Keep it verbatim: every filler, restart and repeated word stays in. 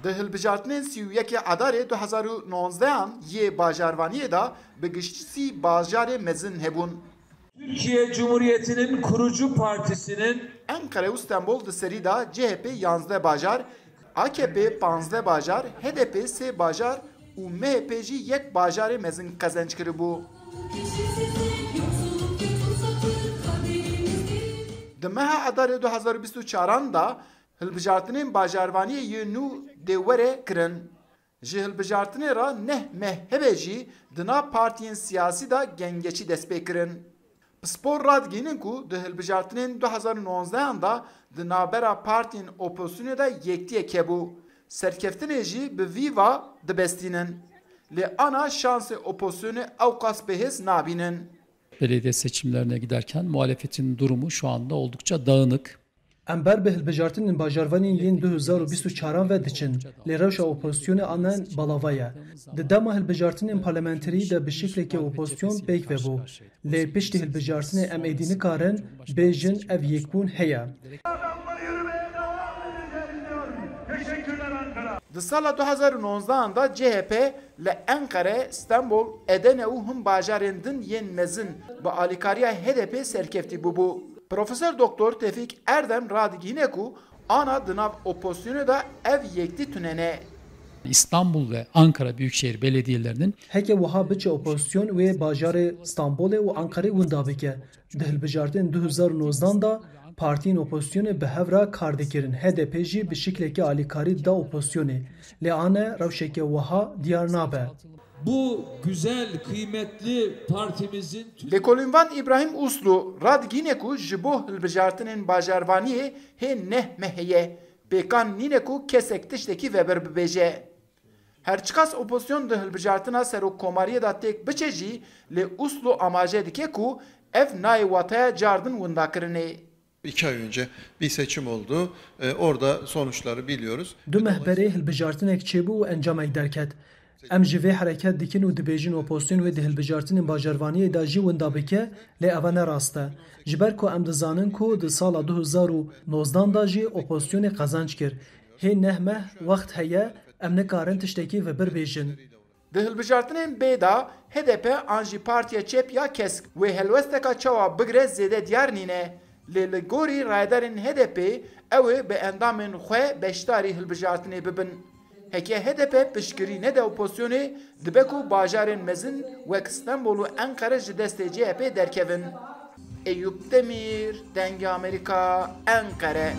Di hilbijartinên sî û yekê Edarê du hezar û nozdehan yê bajarvaniyê de bi giştî sî bajarê mezin hebûn. Türkiye Cumhuriyeti'nin kurucu partisinin Enqere û Stenbol di serî de C H P yanzdeh bajar, A K P panzdeh bajar, H D P sê bajar û M H P jî yek bajarê mezin qezenc kiribû. Di meha Edarê du hezar û bîst û çaran de hilbijartinên bajarvaniyê yê nû dê were kirin. Ji hilbijartinê re neh meh hebe jî di nav partiyên siyasî de gengeçî dest pê kirin. Pispor radigihînin ku di hilbijartinên du hezar û nozdehan de di navbera partiyên opozisyonê de yektiyek hebû. Serkeftinê jî bi vî va dibestînin. Lê ana şansê opozisyonê ewqas bihêz nabînin. Belediye seçimlerine giderken muhalefetin durumu şu anda oldukça dağınık. Em ber bi hilbijartinên bajarvanî yên du hezar û bîst û çaran ve diçin, lê rewşa opozisyonê anen balava ye. Di dema hilbijartinên parlamenterî de bi şikleke opozisyon pêk vebû. Lê piştî hilbijartinê em êdî nikarin bêjin ev yekbûn heye. Di sala du hezar û nozdehan de C H P li Enqere, Stenbol, Edene û hin bajarên din yên mezin bi alîkariya H D P serkeftî bûbû. Profesor Doktor Tevfîk Erdem radigihîne ku ana di nav opozisyonê de ev yektî tune ne. İstanbul ve Ankara Büyükşehir Belediyelerinin Heke wiha biçe opozisyon wê bajarê Stenbolê û Anqerê winda bike. Di hilbijartinên du hezar û nozdehan de partiyên opozisyonê bi hev re kar dikirin, H D P jî bi şikleke alîkarî dida opozisyonê. Lê ane rewşeke wiha diyar nabe. Bu güzel, kıymetli partimizin Lêkolînvan Îbrahîm Uslu radigihîne ku ji bo hilbijartinên bajarvaniyê hê neh meh heye. Pêkan nîne ku kesek tiştekî vebir bibêje. Her çiqas opozisyon di hilbijartina serokkomariyê de têk biçe jî, lê Uslu amaje dike ku ev nayê wataya cardin windakirinê. İki ay önce bir seçim oldu. E, orada sonuçları biliyoruz. Du meh berê hilbijartinek çêbû û encamek derket. Em ji vê hereket dikin û dibêjin opozisyon wê di hilbijartinên bajarvaniyê de jî winda bike, lê eve ne rast e. Ji ber ku em dizanin ku di sala du hezar û nozdehan de jî opozîsyonê qezenc kir. Hê neh meh wext heye, em nikarin tiştekî vebir bêjin. Di hilbijartinên bê de H D P an jî Partiya Çep ya Kesk wê helwesteka çawa bigre zêde diyar nîne. Lê li gorî rayedarên H D P ew ê bi endamên xwe beşdarî hilbijartinê bibin. Heke H D P piştgirî nede opozisyonê, dibe ku bajarên mezin wek Stenbol û Enqere ji destê C H P derkevin. Eyûp Demîr, Dengê Amerîka, Enqere.